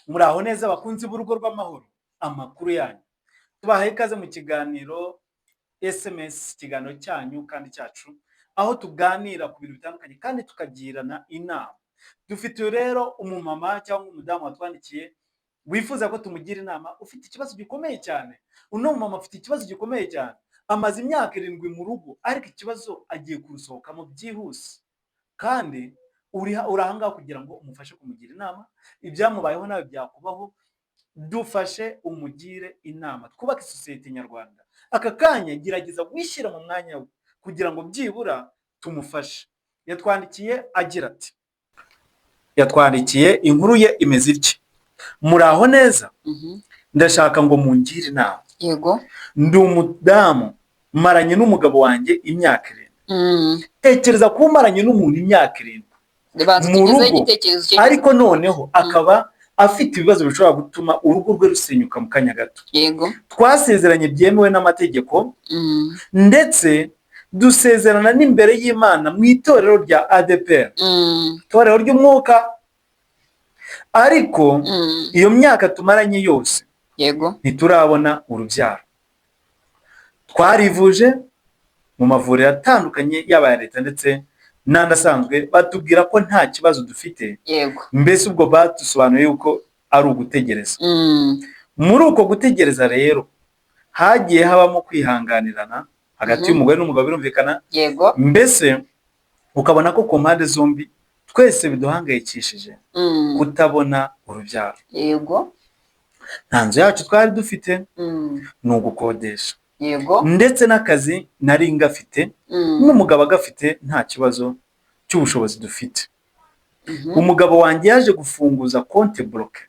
Muraho neza bakunzi b'urugo rw'amahoro, amakuru yanyu. Tubahaye ikaze mu kiganiro SMS, ikiganiro cyanyu kandi cyacu, aho tuganira ku bintu bitandukanye kandi tukagirana inama. Dufite rero umumama cyangwa umudamu watwandikiye wifuza ko tumugira inama, ufite ikibazo gikomeye cyane. Uno mumama afite ikibazo gikomeye cyane, amaze imyaka 7 mu rugo, ariko ikibazo agiye kurusohokamo byihuse, kandi uri ahangaha kugira ngo umufashe kumugira inama. Ibyamubayeho nawe byakubaho, dufashe umugire inama, twubake sosiyete nyarwanda. Aka kanya gerageza wishyira mu mwanya we kugira ngo byibura tumufashe. Yatwandikiye agira ati, yatwandikiye inkuru ye imeze itya: muraho neza, ndashaka ngo mungire inama. Yego. Ndi umudamu maranye n'umugabo wanjye imyaka 7. Tekereza kuba umaranye n'umuntu imyaka 7 Banza mu tugezeho rugo, igitekerezo cye. ariko noneho akaba afite ibibazo bishobora gutuma urugo rwe rusenyuka mu kanya gato. Twasezeranye byemewe n'amategeko, ndetse dusezerana n'imbere y'Imana mu itorero rya ADEPR, itorero ry'umwuka. Ariko iyo myaka tumaranye yose ntiturabona urubyaro. Twarivuje mu mavuriro atandukanye, yaba aya leta ndetse n'andi asanzwe, batubwira ko nta kibazo dufite. Mbese ubwo badusobanuye yuko ari ugutegereza. Muri uko gutegereza rero hagiye habamo kwihanganirana hagati y'umugore n'umugabo, birumvikana. Mbese ukabona ko ku mpande zombi twese biduhangayikishije kutabona urubyaro. Nta nzu yacu twari dufite, ni ugukodesha. Ndetse n'akazi nari ngafite, n'umugabo agafite, nta kibazo cy'ubushobozi dufite. Umugabo wanjye yaje gufunguza compte bloqué.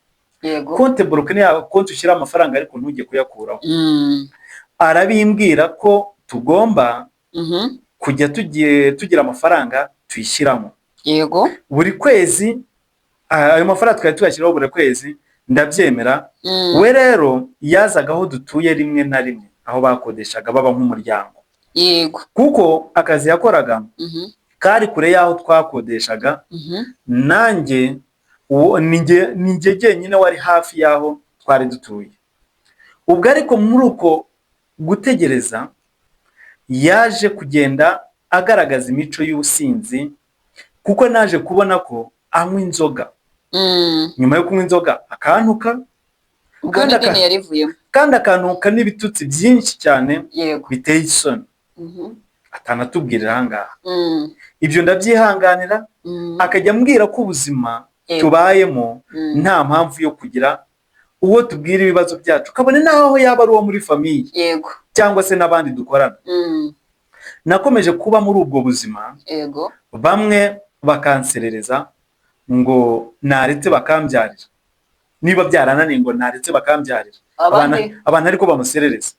Compte bloqué ni ya konti ushyiraho amafaranga ariko ntujye kuyakuraho. Arabimbwira ko tugomba kujya tugiye tugira amafaranga tuyishyiramo buri kwezi. Ayo mafaranga twari tuyashyiraho buri kwezi, ndabyemera. We rero yazaga aho dutuye rimwe na rimwe, aho bakodeshaga baba nk'umuryango, kuko akazi yakoraga kari kure y'aho twakodeshaga. Nanjye uwo ni njye jyenyine wari hafi y'aho twari dutuye ubwo. Ariko muri uko gutegereza yaje kugenda agaragaza imico y'ubusinzi, kuko naje kubona ko anywa inzoga. Nyuma yo kunywa inzoga akantuka. Ubwo Kandi n'idini yarivuyemo. Kandi akantuka n'ibitutsi byinshi cyane biteye isoni atanatubwirira aha ngaha. Ibyo ndabyihanganira, akajya ambwira ko ubuzima tubayemo nta mpamvu yo kugira uwo tubwira ibibazo byacu, kabone n'aho yaba ari uwo muri famille cyangwa se n'abandi dukorana. Nakomeje kuba muri ubwo buzima, bamwe bakanserereza ngo naretse bakambyarira, niba byarananiye ngo naretse bakambyarira. Abandi? Abantu ariko bamuserereza.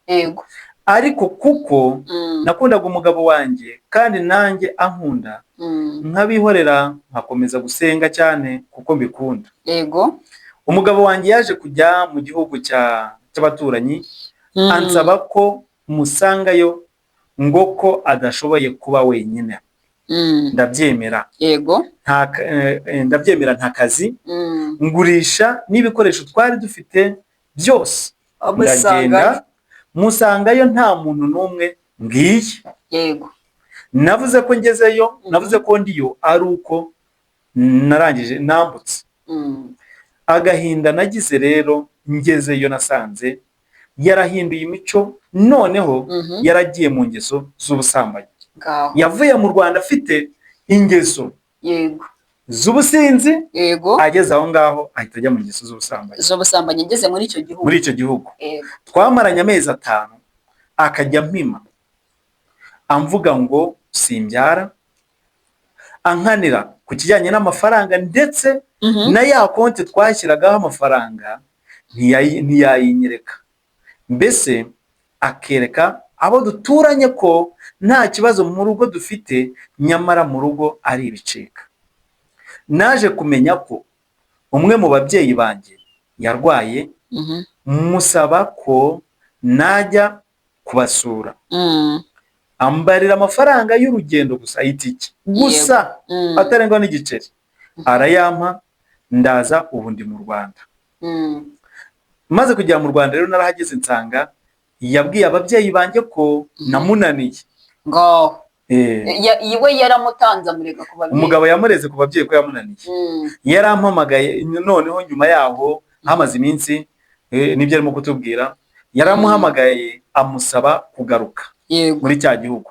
Ariko kuko nakundaga umugabo wanjye kandi nanjye ankunda, nkabihorera, nkakomeza gusenga cyane kuko mbikunda. Umugabo wanjye yaje kujya mu gihugu cy'abaturanyi, ansaba ko musangayo, ngo ko adashoboye kuba wenyine. Ndabyemera. Ndabyemera, nta kazi, ngurisha n'ibikoresho twari dufite byose, Amusangayo. ndagenda musangayo nta muntu n'umwe mbwiye. Navuze ko ngezeyo, navuze ko ndiyo ari uko narangije nambutse. Agahinda nagize rero ngezeyo, nasanze yarahinduye imico, noneho yaragiye mu ngeso z'ubusambanyi. Ngaho. Yavuye mu Rwanda afite ingeso z'ubusinzi, ageze aho ngaho ahita ajya mu ngeso z'ubusambanyi. Z'ubusambanyi ageze muri icyo gihugu. Muri icyo gihugu. Twamaranye amezi 5, akajya ampima amvuga ngo simbyara, ankanira ku kijyanye n'amafaranga, ndetse na ya konti twashyiragaho amafaranga ntiyayinyereka. Mbese akereka abo duturanye ko nta kibazo mu rugo dufite, nyamara mu rugo ari ibicika. Naje kumenya ko umwe mu babyeyi banjye yarwaye, musaba ko najya kubasura, ambarira amafaranga y'urugendo gusa, itike gusa, atarengwa n'igiceri, arayampa, ndaza. Ubu ndi mu Rwanda. Maze kugera mu Rwanda rero, narahageze nsanga yabwiye ababyeyi banjye ko namunaniye. Ngaho. We yaramutanze, amurega ku babyeyi. Umugabo yamureze ku babyeyi ko yamunaniye. Yarampamagaye noneho nyuma yaho hamaze iminsi, nibyo arimo kutubwira, yaramuhamagaye amusaba kugaruka muri cya gihugu.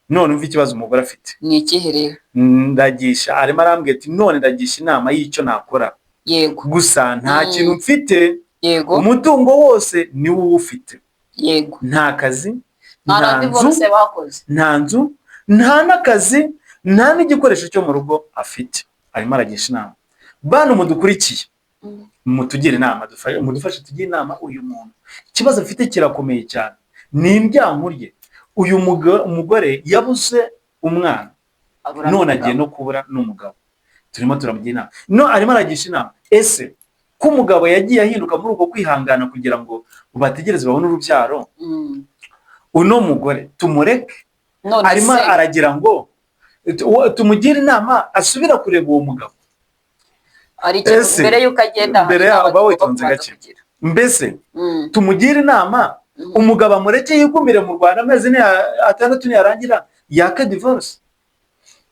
None umva ikibazo umugore afite. Ni ikihe rero? Ndagisha, arimo arambwira ati: "None ndagisha inama y'icyo nakora. Gusa nta kintu mfite. Umutungo wose ni wo uwufite. Nta kazi, nta nta na nzu, divorce bakoze. Nta nzu, nta n'akazi, nta n'igikoresho cyo mu rugo afite." Arimo aragisha inama bantu mudukurikiye. Mutugire inama, mudufashe tugire inama uyu muntu. Ikibazo afite kirakomeye cyane, ni indyankurye. Uyu umugore yabuze umwana, Abura none n'umugabo. agiye no kubura n'umugabo. Turimo turamugira inama, no arimo aragisha inama: ese ko umugabo yagiye ahinduka muri uko kwihangana kugira ngo bategereze babone urubyaro, uno mugore tumureke? None Arimo se aragira ngo tumugire inama asubira kureba uwo mugabo. Hari ikintu Ese, mbere y'uko agenda, hari mbere inama yaho, ba tugomba witonze kubanza gake. kugira. Mbese tumugire inama, umugabo amureke yigumire mu Rwanda, amezi 6 niyarangira yake divorce?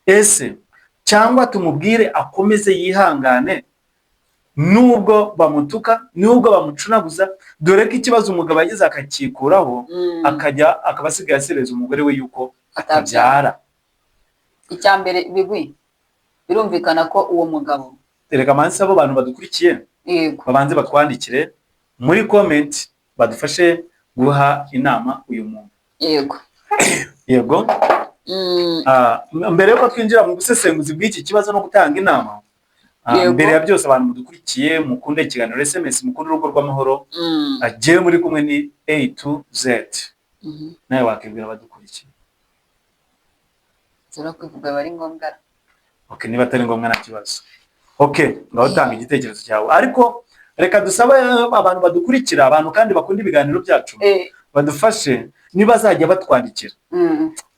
Ese cyangwa tumubwire akomeze yihangane nubwo bamutuka, nubwo bamucunaguza, dore ko ikibazo umugabo yagize akakikuraho, akajya akaba asigaye asereza umugore we yuko Atabyara. atabyara? Icya mbere, Bigwi, birumvikana ko uwo mugabo Reka mansi abo bantu badukurikiye babanze batwandikire muri comment, badufashe guha inama uyu muntu. Yego. Mbere yuko twinjira mu busesenguzi bw'iki kibazo no gutanga inama, mbere ya byose, abantu mudukurikiye mukunde ikiganiro SMS, mukunde Urugo rw'Amahoro. Agiye muri kumwe ni A to Z. Nawe wakibwira abadukurikiye. Nzira kwivuga aba ari ngombwa? Okay, niba atari ngombwa nta kibazo. Okay, ngaho tanga igitekerezo cyawe, ariko reka dusabe abantu badukurikira, abantu kandi bakunda ibiganiro byacu, badufashe nibazajya batwandikira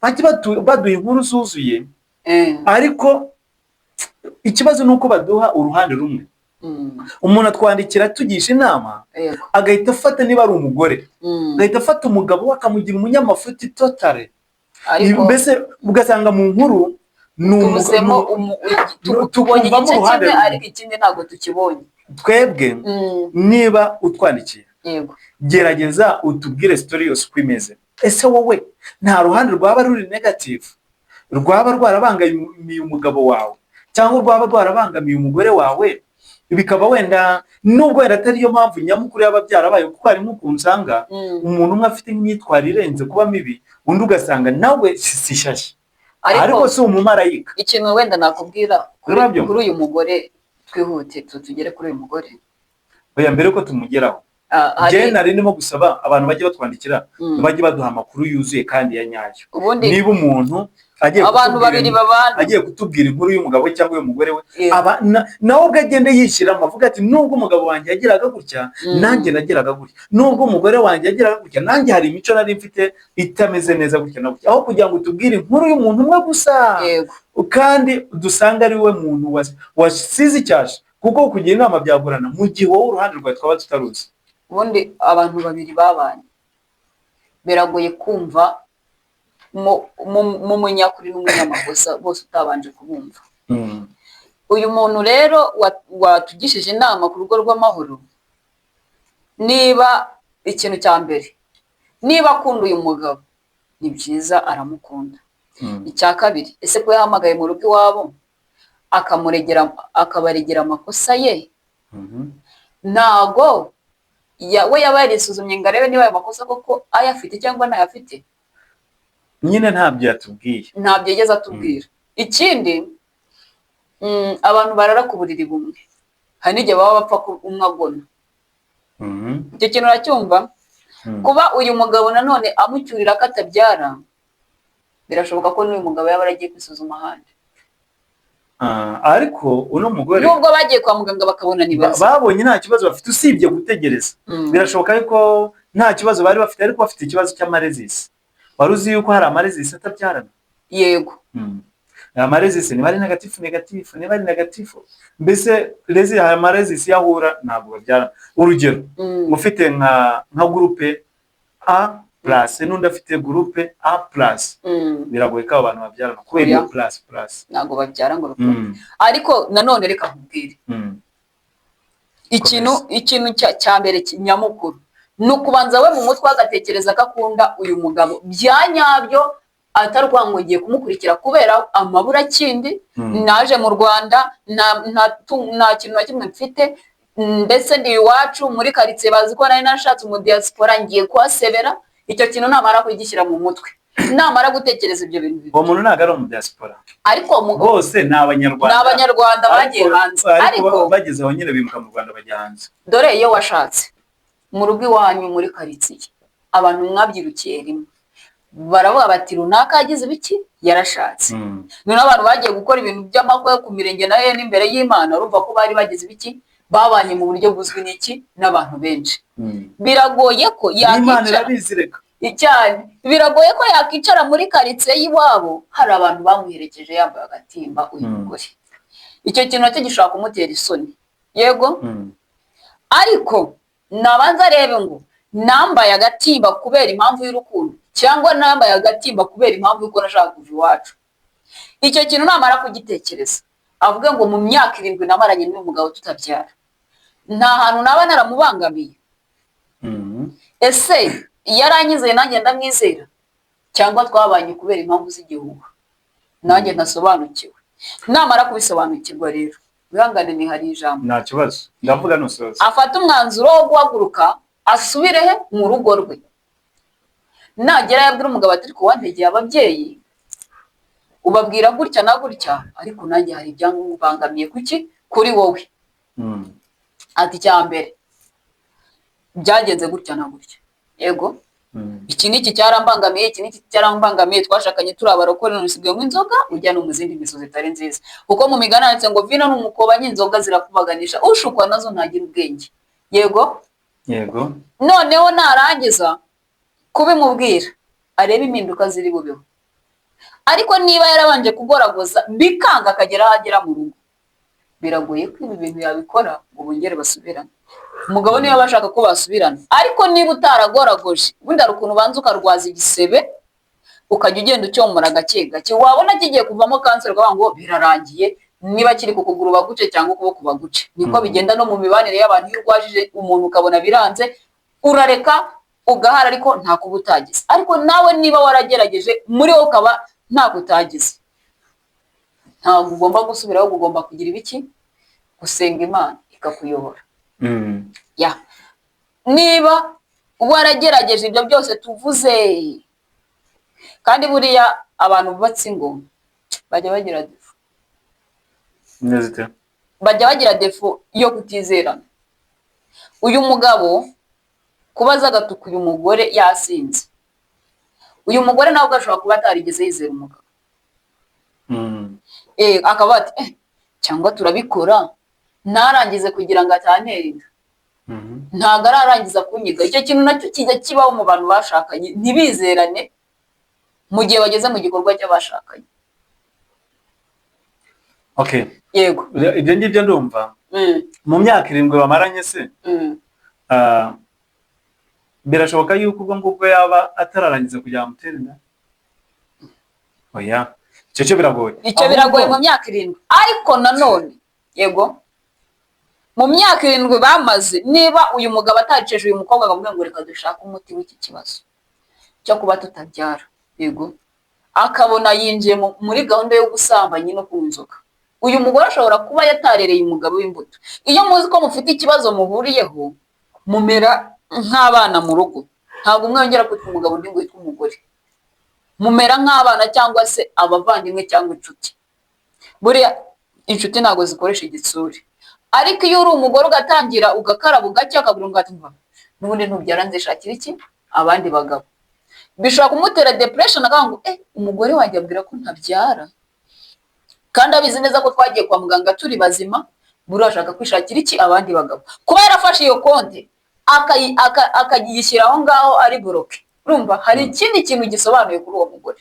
bajye baduha inkuru zuzuye. Ariko ikibazo ni uko baduha uruhande rumwe. Umuntu atwandikira tugisha inama, agahita afata, niba ari umugore, agahita afata umugabo we akamugira umunyamafuti totale. Ariko Mbese ugasanga mu nkuru ni tubuzemo tubonye tukumvamo igice uruhande kimwe, rumwe. ariko ikindi ntabwo tukibonye. Twebwe, niba utwandikiye, gerageza utubwire story yose uko imeze. Ese wowe nta ruhande rwaba ruri negative, rwaba rwarabangamiye umugabo wawe cyangwa rwaba rwarabangamiye umugore wawe, bikaba wenda nubwo wenda atari yo mpamvu nyamukuru yaba byarabaye? Kuko hari nk'ukuntu usanga umuntu umwe afite imyitwarire irenze kuba mibi, undi ugasanga nawe si shyashya, ariko Ariko si umumarayika. ikintu wenda nakubwira Urabyumva? kuri uyu mugore, twihute tugere kuri uyu mugore. Oya, mbere yuko tumugeraho, Hari njyewe nari ndimo gusaba abantu bajye batwandikira, bajye baduha amakuru yuzuye kandi ya nyayo. Ubundi Niba umuntu agiye abantu babiri babana, agiye kutubwira inkuru y'umugabo cyangwa y'umugore we, aba nawe ubwo agenda yishyiramo avuga ati: "Nubwo umugabo wanjye yagiraga gutya, nanjye nagiraga gutya. Nubwo umugore wanjye yagiraga gutya, nanjye hari imico nari mfite itameze neza gutya na gutya." Aho kugira ngo tubwire inkuru y'umuntu umwe gusa, kandi dusanga ari we muntu wasize icyasha, kuko kugira inama byagorana mu gihe wowe uruhande rwawe twaba tutaruzi. Ubundi abantu babiri babanye biragoye kumva mu munyakuri n'umunyamakosa bose utabanje kubumva. Uyu muntu rero watugishije inama ku Rugo rw'Amahoro, niba ikintu cya mbere, niba akunda uyu mugabo, ni byiza, aramukunda. Icya kabiri, ese ko yahamagaye mu rugo iwabo akamuregera, akabaregera amakosa ye, ntago we yaba yarisuzumye ngo arebe niba ayo makosa koko ayafite cyangwa ntayafite? Nyine ntabyo yatubwiye. Ntabyo yigeze atubwira. Ikindi, abantu barara ku buriri bumwe, hari n'igihe baba bapfa ko umwe agona. Icyo kintu uracyumva? Kuba uyu mugabo nanone amucyurira ko atabyara, birashoboka ko n'uyu mugabo yaba yaragiye kwisuzuma ahandi. Ariko uno mugore Nubwo bagiye kwa muganga bakabona ni bazima, babonye nta kibazo bafite usibye gutegereza. Birashoboka yuko nta kibazo bari bafite, ariko bafite ikibazo cy'amarezisi. Wari uzi yuko hari amarezisi atabyarana? Yego. Ama rhésus niba ari négatif négatif, niba ari négatif, mbese rhésus, ama rhésus iyo ahura ntabwo babyarana. Urugero, ufite nka groupe A plus n'undi afite groupe A plus, biragoye ko abo bantu babyarana kubera iyo Oya. plus plus. Ntabwo babyara ngo bikunde. Ariko nanone reka nkubwire ikintu cya mbere nyamukuru ni ukubanza we mu mutwe agatekereza ko akunda uyu mugabo bya nyabyo, atari ukuvuga ngo ngiye kumukurikira kubera amaburakindi. Naje mu Rwanda nta kintu na kimwe mfite, ndetse ndi iwacu muri karitsiye bazi ko nari nashatse umudiyasipora, ngiye kuhasebera. Icyo kintu namara kugishyira mu mutwe, namara gutekereza ibyo bintu bibiri. Uwo muntu ntabwo ari umudiyasipora. Ariko Bose ni Abanyarwanda. Ni Abanyarwanda bagiye hanze. Ariko ariko bageze aho nyine bimuka mu Rwanda bajya hanze. Dore iyo washatse mu rugo iwanyu muri karitsiye, abantu mwabyirukiye rimwe baravuga bati: "Runaka yagize ibiki, yarashatse." Noneho abantu bagiye gukora ibintu by'amakwe ku mirenge nayo n'imbere y'Imana, urumva ko bari bagize ibiki, babanye mu buryo buzwi n'iki n'abantu benshi. Biragoye ko N'Imana yakicara irabizi reka. Cyane, biragoye ko yakwicara muri karitsiye y'iwabo hari abantu bamuherekeje yambaye agatimba uyu mugore. Icyo kintu nacyo gishobora kumutera isoni, yego. Ariko nabanza arebe ngo nambaye agatimba kubera impamvu y'urukundo cyangwa nambaye agatimba kubera impamvu y'uko nashaka kuva iwacu. Icyo kintu namara kugitekereza, avuge ngo mu myaka 7 namaranye n'uyu mugabo tutabyara, nta hantu naba naramubangamiye. Ese yaranyizeye nanjye ndamwizera, cyangwa twabanye kubera impamvu z'igihuha nanjye ntasobanukiwe? Namara kubisobanukirwa rero, wihangane ni hari ijambo. Nta kibazo, ndavuga nusoza. Afate umwanzuro wo guhaguruka asubire he? Mu rugo rwe. Nagera yabwira umugabo ati: "Ariko wantegeye ababyeyi, ubabwira gutya na gutya, ariko nanjye hari ibyangubangamiye kuki kuri wowe." Ati: "Icya mbere byagenze gutya na gutya, yego. Iki n'iki cyarambangamiye, iki n'iki cyarambangamiye. Twashakanye turi abarokore, none usigaye unywa inzoga, ujya no mu zindi ngeso zitari nziza." Kuko mu migani handitse ngo vino ni umukobanyi, inzoga zirakubaganisha, ushukwa nazo ntagira ubwenge, yego. Yego. Noneho narangiza kubimubwira, arebe impinduka ziri bubeho. Ariko niba yarabanje kugoragoza bikanga, akagera aho agera mu rugo, biragoye ko ibi bintu yabikora ngo bongere basubirane. Umugabo niba bashaka ko basubirana, ariko niba utaragoragoje, ubundi hari ukuntu ubanza ukarwaza igisebe, ukajya ugenda ucyomora gake gake, wabona kigiye kuvamo kanseri ukavuga ngo birarangiye. Niba kiri ku kuguru baguce cyangwa ukuboko baguce. Niko bigenda no mu mibanire y'abantu. Iyo urwajije umuntu ukabona biranze, urareka ugahara, ariko nta kuba utagize. Ariko nawe niba waragerageje muri wowe ukaba ntako utagize, ntabwo ugomba gusubiraho. Ugomba kugira ibiki? Gusenga Imana ikakuyobora. Ya, niba waragerageje ibyo byose tuvuze, kandi buriya abantu bubatse ingo bajya bagira défaut. Neza ite? Bajya bagira défaut yo kutizerana. Uyu mugabo kuba aza agatuka uyu mugore yasinze, uyu mugore nawe ubwo ashobora kuba atarigeze yizera umugabo. Akaba ati: "Cyangwa turabikora ntarangize kugira ngo atantera inda." Ntabwo ararangiza kunyiga. Icyo kintu nacyo kijya kibaho mu bantu bashakanye, ntibizerane mu gihe bageze mu gikorwa cy'abashakanye. Okay. Yego. Ibyo ngibyo ndumva. Mu myaka 7 bamaranye se, birashoboka yuko ubwo ngubwo yaba atararangiza kugira ngo amutere inda? Oya, icyo cyo biragoye. Icyo biragoye mu myaka 7. Ariko nanone, yego, mu myaka 7 bamaze, niba uyu mugabo ataceje uyu mukobwa akavuga ngo reka dushake umuti w'iki kibazo cyo kuba tutabyara, yego, akabona yinjiye muri gahunda yo gusambanya no kunywa inzoga, uyu mugore ashobora kuba yatarereye umugabo w'imbuto. Iyo muzi ko mufite ikibazo muhuriyeho, mumera nk'abana mu rugo. Ntabwo umwe yongera kwitwa umugabo undi ngo yitwe umugore. Mumera nk'abana cyangwa se abavandimwe cyangwa inshuti. Buriya inshuti ntabwo zikoresha igitsure. Ariko iyo uri umugore ugatangira ugakaraba ugacya, akabura ngo ati: "N'ubundi ntubyara, nzishakira iki abandi bagabo," bishobora kumutera depression, akavuga ngo umugore wanjye abwira ko ntabyara kandi abizi neza ko twagiye kwa muganga turi bazima, buriya ashaka kwishakira iki? Abandi bagabo." Kuba yarafashe iyo konti akayishyira aho ngaho ari bloqué, urumva hari ikindi kintu gisobanuye kuri uwo mugore.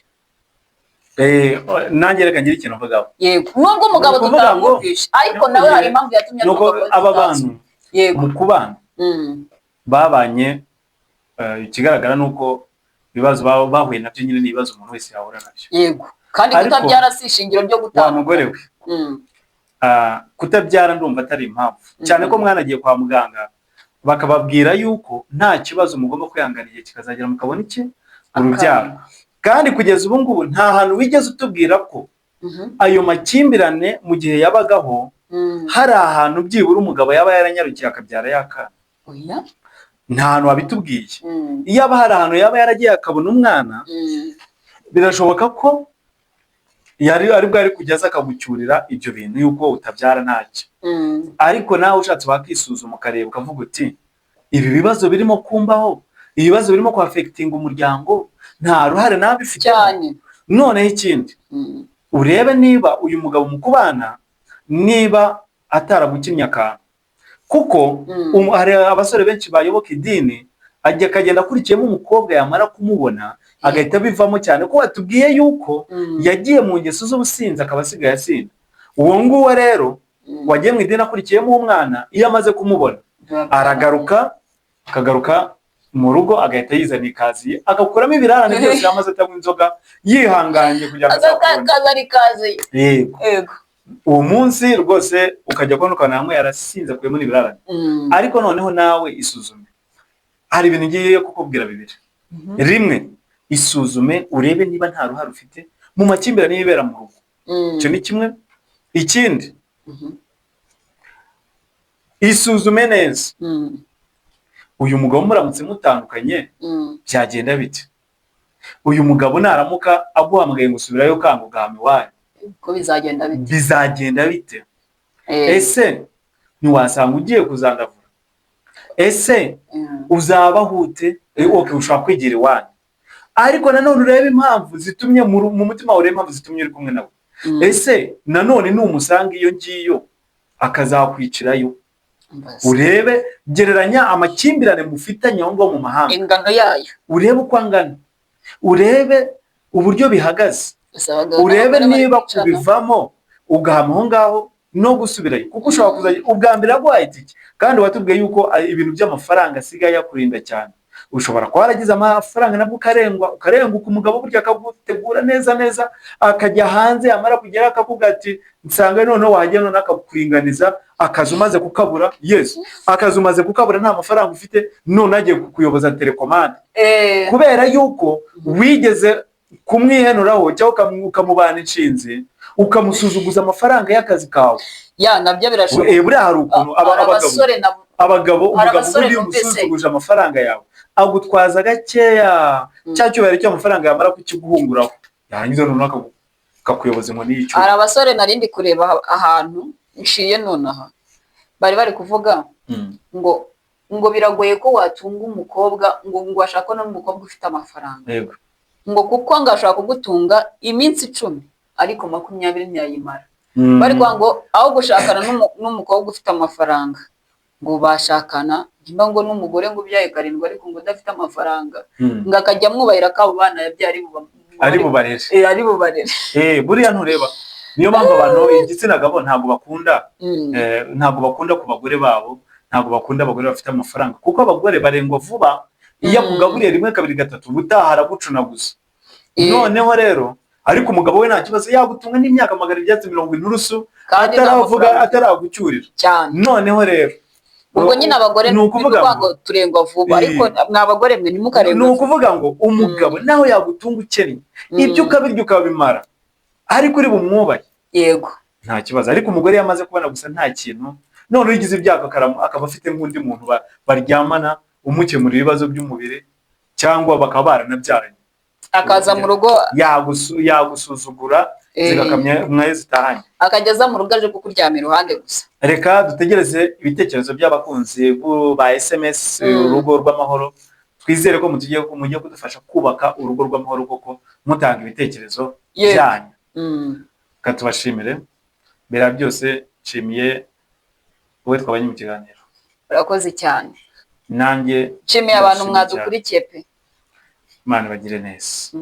Nanjye reka ngire ikintu mvugaho. Yego, nubwo umugabo Ni ukuvuga ngo- tutamwumvishe, ariko nawe hari impamvu yatumye Nuko aturuka kuri aba sitasiyo. bantu Yego. mu kubana babanye, ikigaragara ni uko ibibazo baba bahuye nabyo nyine ni ibibazo umuntu wese yahura nabyo. Yego, kandi Ariko- kutabyara si ishingiro ryo Wa gutandukana. mugore we, kutabyara ndumva atari impamvu, cyane ko mwanagiye kwa muganga bakababwira yuko nta kibazo, mugomba kwihangana, igihe kikazagera mukabona iki? Urubyaro. Kandi kugeza ubu ngubu nta hantu wigeze utubwira ko ayo makimbirane mu gihe yabagaho hari ahantu byibura umugabo yaba yaranyarukiye akabyara yakana. Oya. Nta hantu wabitubwiye. Iyo aba hari ahantu yaba yaragiye akabona umwana, birashoboka ko yari ari bwari kujya aza akagucyurira ibyo bintu yuko utabyara ntacyo. Ariko nawe ushatse wakisuzuma, ukareba, ukavuga uti: "Ibi bibazo birimo kumbaho, ibibazo birimo kwaffectinga umuryango, nta ruhare nabifite." Cyane. Noneho ikindi, urebe niba uyu mugabo mu kubana niba ataragukinnye akantu, kuko hari abasore benshi bayoboka idini, ajya akagenda akurikiyemo umukobwa, yamara kumubona agahita abivamo, cyane ko watubwiye yuko yagiye mu ngeso z'ubusinzi, akaba asigaye asinda. Uwo nguwo rero wagiye mu idini akurikiyemo umwana, iyo amaze kumubona aragaruka, akagaruka mu rugo, agahita yizana ikaziye, agakuramo ibirarane byose yamaze atanywa inzoga, yihanganye kugira ngo azakubone. Akaza ikaze. Yego. Yego. Uwo munsi rwose ukajya kubona ukabona hamwe yarasinze, akuyemo n'ibirarane. Ariko noneho nawe isuzume. Hari ibintu ngiye kukubwira bibiri. Rimwe, isuzume urebe niba nta ruhare ufite mu makimbirane y'ibera mu rugo. Icyo ni kimwe. Ikindi, isuzume neza, uyu mugabo muramutse mutandukanye byagenda bite? Uyu mugabo naramuka aguhamagaye ngo usubirayo kanga ugahama iwanyu, Ko bizagenda bite? bizagenda bite? Ese ntiwasanga ugiye kuzandavura? Ese uzabaho ute? Okay, ushobora kwigira iwanyu, ariko nanone urebe impamvu zitumye mu mutima wawe, urebe impamvu zitumye uri kumwe nawe. Ese nanone numusanga iyo ngiyo akazakwicirayo? Mbaza. Urebe, gereranya amakimbirane mufitanye aho ngaho mu mahanga, Ingano yayo. urebe uko angana, urebe uburyo bihagaze, Gusa abagabo urebe n'abagore bari niba kwicana. kubivamo ugahama aho ngaho no gusubirayo, kuko ushobora kuzajya ubwa mbere aguhaye itike, kandi watubwiye yuko ibintu by'amafaranga asigaye akurinda cyane. Ushobora kuba waragize amafaranga nabwo ukarengwa, ukarenguka, umugabo burya akagutegura neza neza, akajya hanze, yamara kugera akakubwira ati: "Nsanga." Noneho wajya noneho akakuringaniza akazi umaze kukabura. Yes, akazi umaze kukabura, nta mafaranga ufite, none agiye kukuyoboza telekomande kubera yuko wigeze kumwihenuraho cyangwa ukamubana inshinzi, ukamusuzuguza amafaranga y'akazi kawe. Ya, nabyo birashoboka. Buriya hari ukuntu Hari abagabo abasore nabo abagabo Hari umugabo abasore buriya numvise. umusuzuguje amafaranga yawe, agutwaza gakeya cya cyubahiro cy'amafaranga, yamara kukiguhunguraho yarangiza noneho akakuyoboza inkoni y'icyuma. Hari abasore narindi kureba ahantu nshiye nonaha, bari bari kuvuga ngo biragoye ko watunga umukobwa, ngo washaka n'umukobwa ufite amafaranga, ngo kuko ngo ashobora kugutunga iminsi 10, ariko 20 ntiyayimara. Bari kuvuga ngo aho gushakana n'umukobwa ufite amafaranga, ngo bashakana nimba ngo n'umugore ngo ubyaye karindwi, ariko ngo udafite amafaranga, ngo akajya amwubahira ko abo bana yabyaye ari Ari bubarere. Ari bubarere. Buriya ntureba, niyo mpamvu abantu igitsina gabo ntabwo bakunda ntabwo bakunda ku bagore babo, ntabwo bakunda abagore bafite amafaranga, kuko abagore barengwa vuba. Iyo akugaburiye rimwe, kabiri, gatatu, ubutaha aragucunaguza. Noneho rero ariko umugabo we nta kibazo, yagutunga n'imyaka magana ibyatsi mirongo inturusu Kandi nta ataravuga, mafaranga. ataragucyurira. Cyane. Noneho rero Ubwo nyine abagore ni ukuvuga ni ngo ngo turengwa vuba, ariko mwa bagore mwe ntimukarengwe Ni vuba. ukuvuga ngo umugabo naho yagutunga ukennye, ibyo ukabirya ukabimara, ariko uri bumwubahe, nta kibazo. Ariko umugore iyo amaze kubona gusa nta kintu, none iyo ugize ibyago akaba afite nk'undi muntu baryamana umukemura ibibazo by'umubiri, cyangwa bakaba baranabyaranye, Akaza mu rugo, yagusuzugura zigakamya mwayo zitahanye. Akajya aza mu rugo aje kukuryama iruhande gusa. Reka dutegereze ibitekerezo by'abakunzi ba SMS Urugo rw'Amahoro. Twizere ko mugiye kudufasha kubaka urugo rw'amahoro koko, mutanga ibitekerezo byanyu. Reka tubashimire. Mbere ya byose nshimiye wowe twabanye mu kiganiro. Urakoze cyane. Nanjye Nshimiye abantu ndabashimiye cyane. mwadukurikiye pe. Imana ibagire neza.